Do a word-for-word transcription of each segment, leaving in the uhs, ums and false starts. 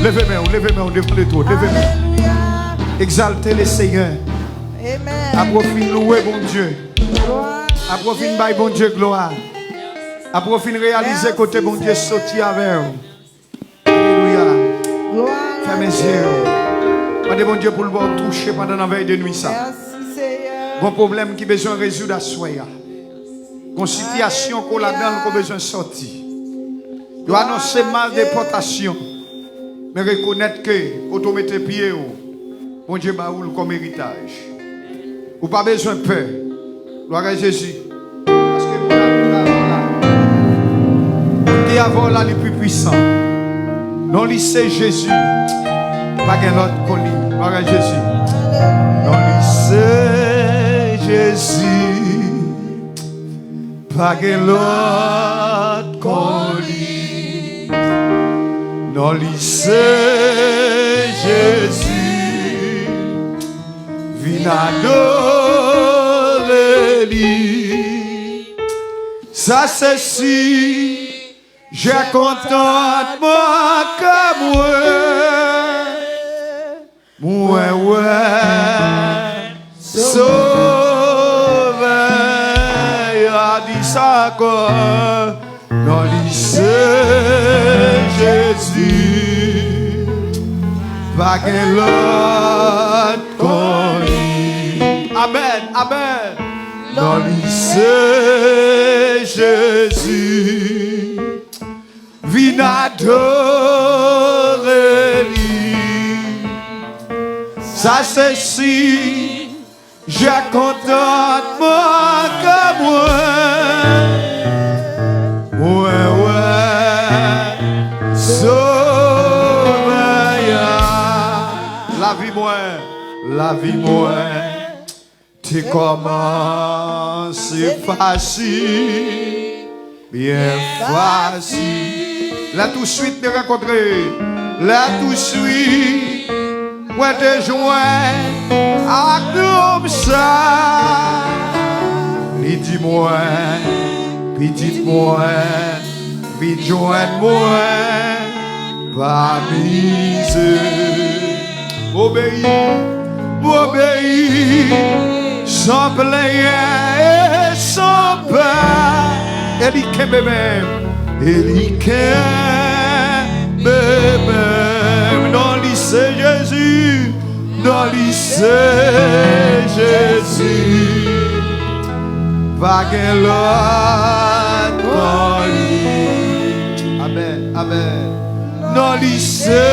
Leve men w, leve men w devan Letènèl, leve men w. Alelouya. Egzalte le Senyè. Amen. Apre w fin louwe Bondye. Glwa a Apre w fin bay Bondye glwa. Apre w fin reyalize kote Bondye soti avè w. Alelouya. Glwa a Fèmen zye w. Mande Bondye pou l ba w touche pandan nan vèy de nwi sa. Mèsi, Senyè. Gon pwoblèm ki bezwen rezoud aswè a. Gon sitiyasyon ke w ladan l ke w bezwen sòti. Yo anonse mal depòtasyon. Men rekonèt ke kote w mete pye w, Bondye ba ou l kòm eritaj. Ou pa bezwen pè. Glwa a Jezi. Paske moun avè w la. Moun ki avè w la, li pi pwisan. Non li se Jezi. Pa gen lòt kon li. Glwa a Jezi. Non li se Jezi. Pa gen lòt kon li. Non li se Jezi. Vin adore li. Sa se si, jè kontantman kè mwen. Mwen wè Sovè a, di sa ankò. Non li se Jezi. Pa gen lòt kon li. Amèn, amèn. Non li se Jezi. Vin adore li. Sa se si, jè kontantman kè mwen. Mwen wè Sovè a. Lavi mwen, lavi mwen. Te kòmanse fasil, byen fasil. Lè touswit te rankontre, lè touswit mwen te jwenn ak nonm sa. Li di mwen, pitit mwen, vin jwenn mwen, pa mize. M obeyi, m obeyi, san plenyen e san pè. E li kenbe menm, e li kenbe menm. Non li se Jezi, non li se Jezi. Pa gen lòt kon li. Amèn, amèn. Non li se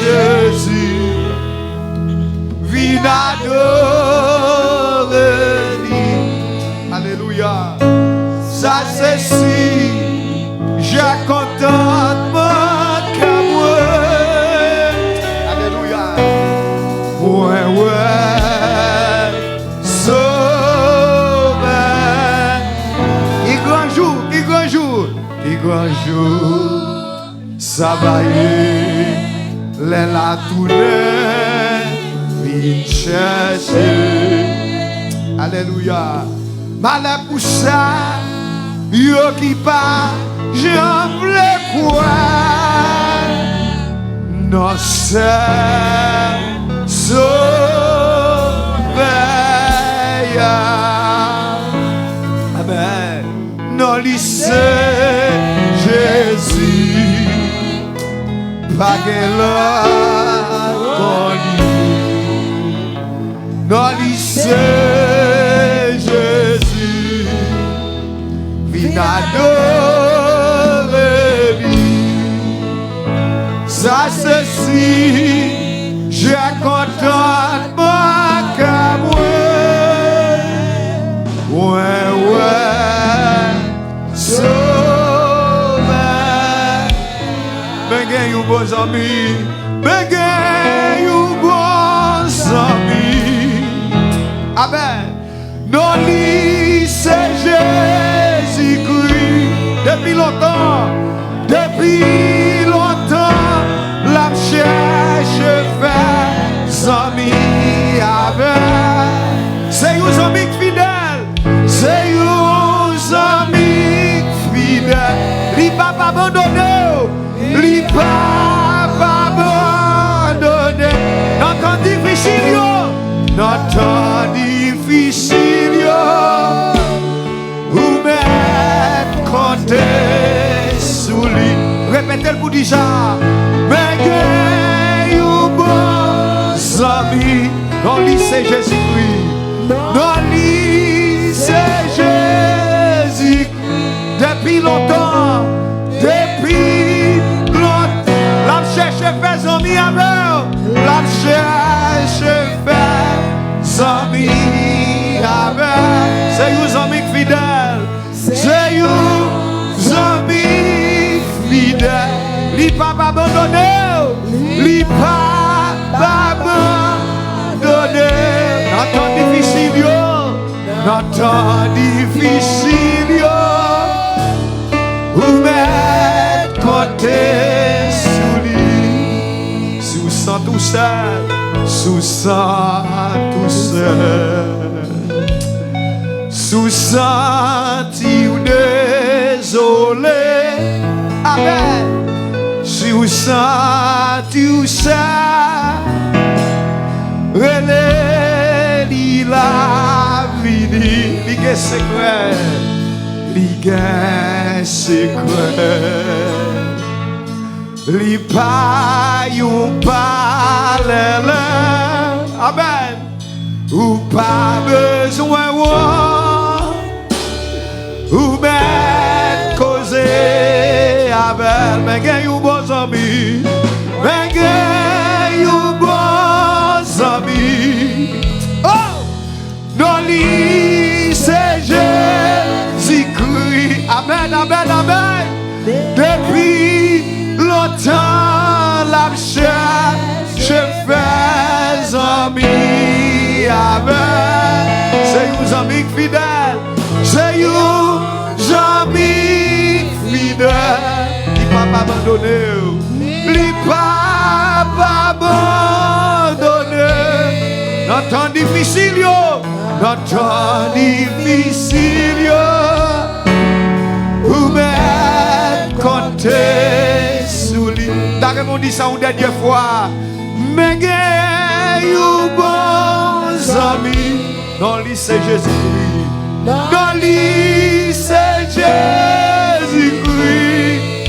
Jezi. Vin adore li. Alelouya. Sa se si, jè kontantman kè mwen. Alelouya. Mwen wè Sovè. Ki gran jou, ki gran jou, ki gran jou sa va ye, lè l a tounen vin chèche. Alelouya. Malè pou sa yo ki pa janm vle kwè nan sèl Sovè a. Amèn. Non li se Jezi. Pa gen lòt kon li. Non li se Jezi. Vin adore li. Sa se si, jè kontantman kè mwen. Mwen wè Sovè. Men gen yon bon zanmi. Men gen yon bon zanmi. Amèn. Non li se Jezikri. Depi lontan, depi lontan, l ap chèche fè zanmi avè. Se yon zanmi k fidèl. Se yon zanmi k fidèl. Li p ap abandone w. Li p ap Pou di sa, men gen yon bon zanmi, non li se Jezikri. Non li se Jezikri. Depi lontan, depi lontan, l ap chèche fè zanmi avè w. L ap chèche fè zanmi avè w. Se yon zanmi k fidèl. Se yon zanmi fidèl. Li p ap abandone w. Li p ap abandone w. Nan tan difisil yo, nan tan difisil yo, ou mèt konte sou li. Si w santi w sèl, si w santi w sèl, si w santi w dezole, amèn. Si w santi w sèl, rele li, l ap vini. Li gen sekrè, li gen sekrè. Li pa yon palèlè. Amèn. Ou pa bezwen wont. Ou mèt koze avè l. Men gen yon bon zanmi. Men gen yon bon zanmi. Oh! Non li se Jezikri. Amèn, amèn, amèn. Depi lontan l ap chèche fè zanmi avè l. Se yon zanmi k fidèl. Se yon zanmi k fidèl. Li p ap abandone w. Li p ap abandone w. Nan tan difisil yo, nan tan difisil yo, ou mèt konte sou li. Ta renmen w di sa yon dènye fwa. Men gen yon bon zanmi. Non li se Jezikri. Non li se Jezikri.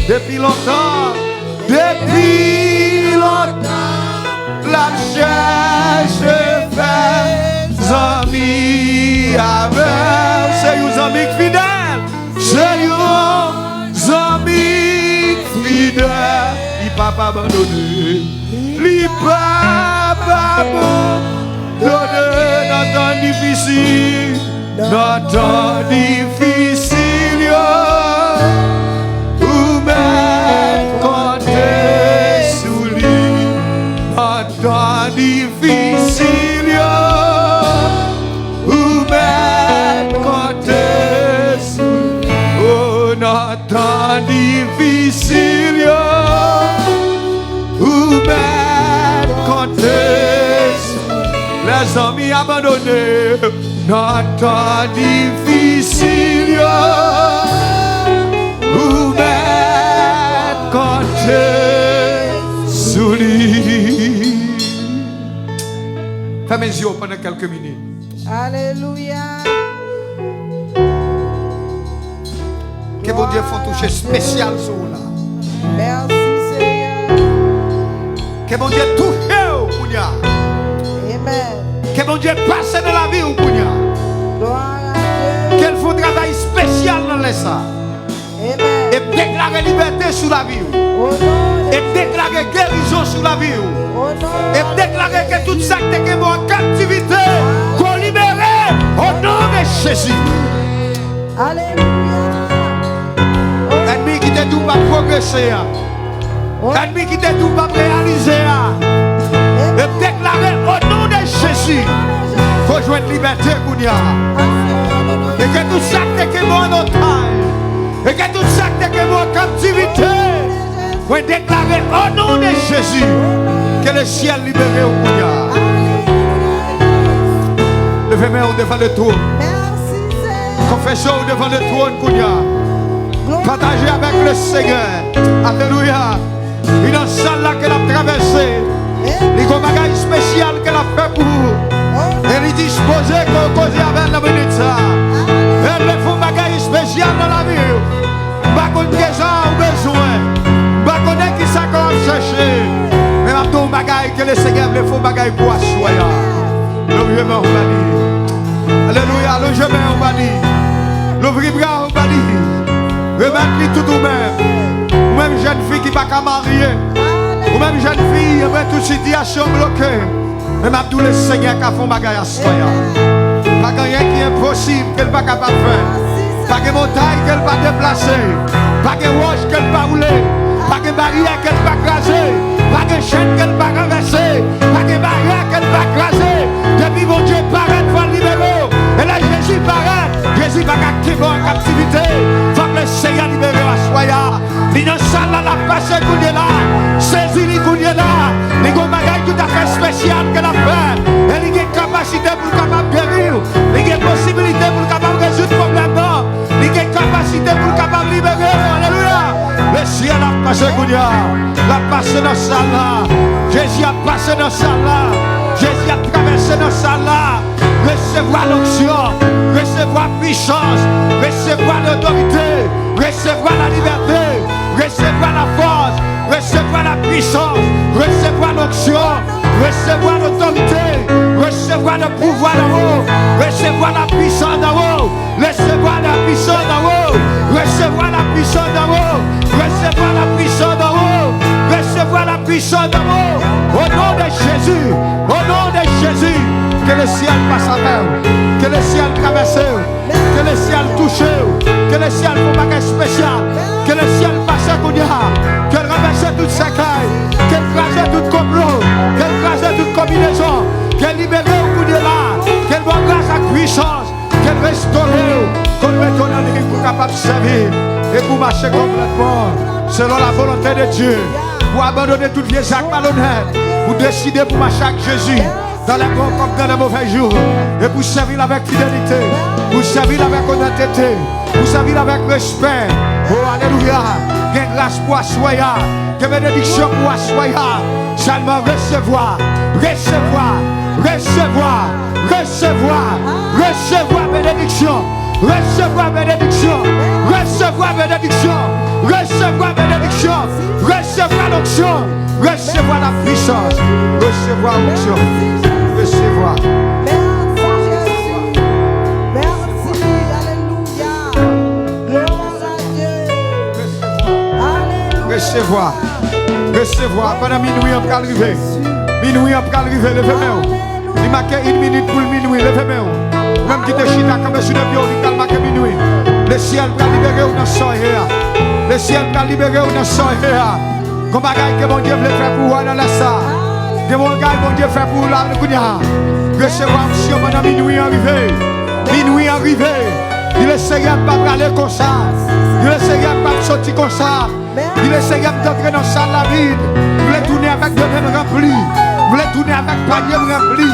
Depi lontan, depi lontan, l ap chèche fè zanmi avè w. Se yon zanmi k fidèl. Se yon zanmi k fidèl. Li p ap abandone. Li p ap abandone nan tan difisil. Nan tan difisil yo, ou mèt konte sou li. Nan tan difisil yo, ou mèt konte sou li. Oh, nan tan difisil yo, ou mèt konte sou li. Lèzanmi abandone. Nan tan difisil yo, ou mèt konte sou li. Fèmen zye w pandan kèlke minit. Alelouya. Ke Bondye fè yon touche espesyal sou ou la. Mèsi, Senyè. Ke Bondye touche w kounye a. Amèn. Ke Bondye pase nan lavi w kounye a. Glwa a Dye. Ke l fè yon travay espesyal nan lè sa. Amèn. E deklare libète sou lavi w. O non de E deklare gerizon sou lavi w. O non E deklare ke tout sa k te kenbe w an kaptivite, ke w libere, o non de Jezi. Alelouya. Ènmi ki te di w p ap pwogrese a. Ènmi ki te di w p ap reyalize a. E deklare o non de Jezi. Ke w jwenn libète kounye a. E ke tout sa k te kenbe w an otaj. E ke tout sa k te kenbe w an kaptivite. Mwen deklare o non de Jezi. Ke lesyèl libere w kounye a. Leve men w devan le twòn. Mèsi, Senyè. Konfese w devan le twòn kounye a. Glwa. Pataje avèk le Senyè. Alelouya. Li nan sal la ke l ap travèse. Li gon bagay espesyal ke l ap fè pou ou. E li dispoze ke w koze avè l nan minit sa. Lè l fè yon bagay espesyal nan lavi w. M pa konn kisa w bezwen. M pa konn Sa ke w ap chèche. Men m ap di w yon bagay ke Lesenyè vle fè yon bagay pou aswè a. Lonje men w ba li. Alelouya, lonje men w ba li. Louvri bra w ba li. Remèt li tout ou menm. Ou menm jèn fi ki pa ka marye. Ou menm jèn fi, ou menm tout sitiyasyon bloke. Men m ap di w, Lesenyè ka fè yon bagay aswè a. Pa gen anyen ki enposib ke l pa kapab fè. Pa gen montay ke l pa deplase. Pa gen wòch ke l pa woule. Pa gen baryè ke l pa kraze. Pa gen chèn ke l pa ranvèse. Pa gen baryè ke l pa kraze. Depi Bondye parèt, fò l libere w. E lè Jezi parèt, Jezi pa ka kenbe w an kaptivite. Fòk Lesenyè libere w aswè a. Li nan sal la, l ap pase kounye la. Sezi li kounye la. Li gon bagay toutafè espesyal ke l ap fè. E li gen kapasite pou l kapab geri w. Li gen posibilite pou l kapab rezoud pwoblèm nan. Li gen kapasite pou l kapab libere w. Alelouya. Lesyèl ap pase kounye a. L ap pase nan sal la. Jezi ap pase nan sal la. Jezi ap travèse nan sal la. Resevwa lonksyon, resevwa pwisans, resevwa lotorite, resevwa lalibète, resevwa lafòs, resevwa lapwisans, resevwa lonksyon, resevwa lotorite, resevwa le pouvwa d'en haut, resevwa lapwisans d'en haut, resevwa lapwisans d'en haut, resevwa lapwisans d'en haut, resevwa lapwisans d'en haut, resevwa la pwisans d'en haut. O non de Jezi, o non de Jezi, ke lesyèl pase avè w, ke lesyèl travèse w, ke lesyèl touche w, ke lesyèl fè yon bagay espesyal, ke lesyèl pase kounye a, ke l ranvèse tout sèkèy, ke l kraze tout konplo, ke l kraze tout konbinezon, ke l libere w kounye la, ke l ba w gras ak pwisans. Ke l restore w, ke l mete w nan liy pou w kapab sèvi e pou w mache konplètman selon la volonte de Dye. Pou w abandone tout vye zak malonèt, pou w deside pou w mache ak Jezi dans les bons comme dans les mauvais jours, e pou w sèvi l avèk fidelite, pou w sèvi l avèk onètete, pou w sèvi l avèk respè. O, alelouya! Gen gras pou aswè a, gen benediksyon pou aswè a. Sèlman resevwa, resevwa, resevwa. Resevwa, resevwa benediksyon, resevwa benediksyon, resevwa benediksyon, resevwa benediksyon, resevwa lonksyon, resevwa lapwisans, resevwa onksyon, resevwa. Mèsi, Jezi. Mèsi, alelouya. Glwa a Dye. Alelouya. Resevwa. Resevwa. Pandan minwi an pral rive. Minwi an pral rive. Leve men w. Li make yon minit pou l minwi. Leve men w. Ou menm ki te chita kanpe sou de pye w, li pral make minwi. Lesyèl pral libere w nan sa w ye a. Lesyèl pral libere w nan sa w ye a. Gon bagay ke Bondye vle fè pou ou nan lè sa. Gen yon bagay Bondye fè pou ou la kounye a. Resevwa onksyon pandan minwi an rive. Minwi an rive. Di Lesenyè m p ap prale konsa. Di Lesenyè m p ap soti konsa. Di Lesenyè m t antre nan sal la vid. M vle tounen avèk de men m ranpli. M vle tounen avèk panye m ranpli.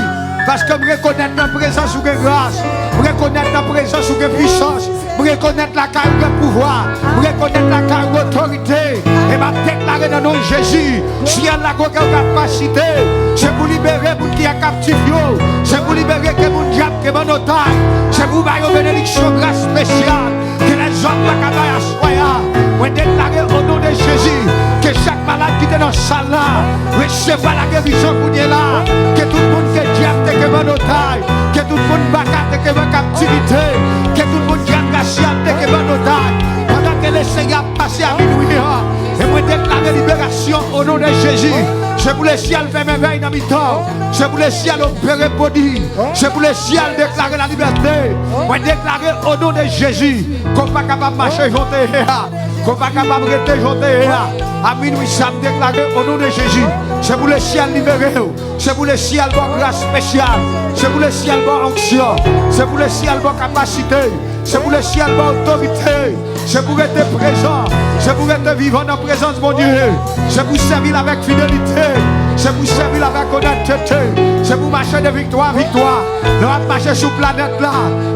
Paske m rekonèt nan prezans ou gen gras. M rekonèt nan prezans ou gen pwisans. M rekonèt lakay ou gen pouvwa. M rekonèt lakay ou gen otorite. E m ap deklare nan non Jezi, syèl la gon kapasite. Se pou libere moun ki an kaptif yo. Se pou libere ke moun dyab ke ban otaj. Se pou ba yo benediksyon gras espesyal. Ke lèzòm pa ka bay aswè a. Mwen deklare o non de Jezi, ke chak malad ki te nan sal la, resevwa lagerizon kounye la. Ke tout moun ke dyab te kenbe an otaj, ke tout moun baka te kenbe an kaptivite, ke tout moun dyab rasyal te kenbe an otaj, pandan ke Lesenyè ap pase a minwi an, e mwen deklare liberasyon o non de Jezi. Se pou lesyèl fèmen vèy nan mitan w. Se pou lesyèl opere bodi. Se pou lesyèl deklare lalibète. Mwen deklare o non de Jezi, ke w pa kapab mache jan w te ye a, ke w pa kapab rete jan w te ye a. A minwi sa, m deklare o non de Jezi, se pou lesyèl libere w. Se pou lesyèl ba w gras espesyal. Se pou lesyèl ba w onksyon. Se pou lesyèl ba w kapasite. Se pou lesyèl ba w otorite. Se pou rete prezan. Se pou rete vivan nan prezans Bondye. Se pou sèvi l avèk fidelite. Se pou sèvi l avèk onètete. Se pou mache de viktwa an viktwa. Lè w ap mache sou planèt la,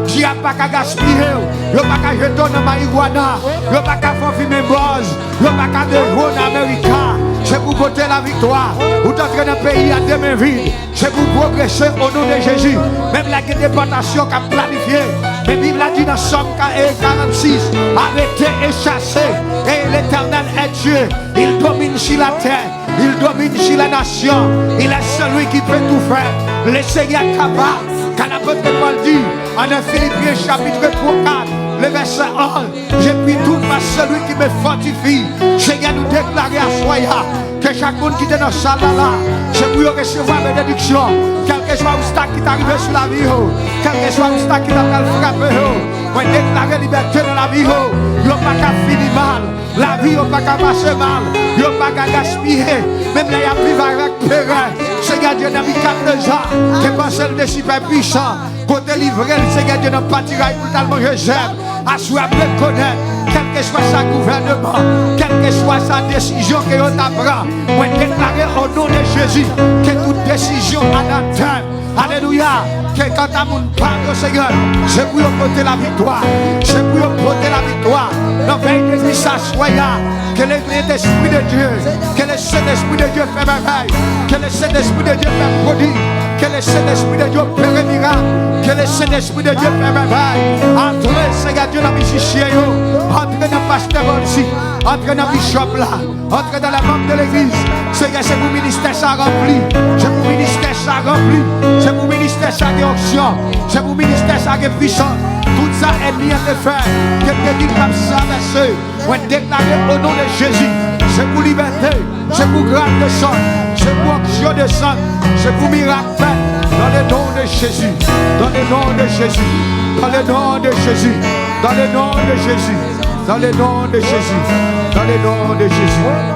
dyab pa ka gaspiye w. Yo pa ka jete w nan mariwana. Yo pa ka fè w fimen bòz. Yo pa ka dejwe w nan Amerika. Se pou pote laviktwa. Ou t antre nan peyi a de men vid. Se pou pwogrese o non de Jezi. Menm lè gen depòtasyon k ap planifye, Men Bib la di nan Sòm ka- e karannsis, arrêtez et chassez, et l'Éternel est Dieu, il domine sur la terre, il domine sur la nation, il est celui qui peut tout faire. Le Seigneur est capable. Kan apot Pòl di, an Filipyen chapit twa kat, le vèsè onz, je puis tout par celui qui me fortifie. Senyè, nou deklare aswè a, ke chak moun ki te nan sal la la, se pou yo resevwa benediksyon. Kèlkeswa obstak ki ta rive sou lavi yo, kèlkeswa obstak ki ta pral frape yo, mwen deklare libète nan lavi yo. Yo pa ka fini mal. Lavi yo pa ka pase mal. Yo pa ka gaspiye. Menm lè y ap viv avèk perè, Senyè Dye, Nebikadneza te panse l te sipè pwisan. Kote li vre l, Senyè Dye, nan patiray pou l t al manje zèb. Aswè ap rekonèt, kèlkeswa sa gouvènman, kèlkeswa sa desizyon ke yo ta pran, mwen deklare o non de Jezi ke tout desizyon anatèm. Alelouya. Ke kanta moun pa yo, Senyè, se pou yo pote laviktwa. Se pou yo pote laviktwa. Nan vèy de nwi sa, aswè a, ke le Sentespri de Dye, ke le Sentespri de Dye fè mèvèy, ke le Sentespri de Dye fè pwodi, ke le Sentespri de Dye opere mirak, ke le Sentespri de Dye fè mèvèy. Antre, Senyè Dye, nan mizisyen yo, antre nan pastè Volcy, antre nan bishop la, antre nan lè manm de legliz. Senyè, se pou ministè sa ranpli, se pou ministè sa ranpli, se pou ministè sa gen onksyon, se pou ministè sa gen pwisans. Tout sa ènmi an te fè, ke te di k ap travèse, mwen deklare o non de Jezi, se pou libète, se pou gras desann, se pou onksyon desann, se pou mirak fèt. Dans le nom de Jésus, dans le nom de Jésus, dans le nom de Jésus, dans le nom de Jésus, dans le nom de Jésus, dans le nom de Jésus.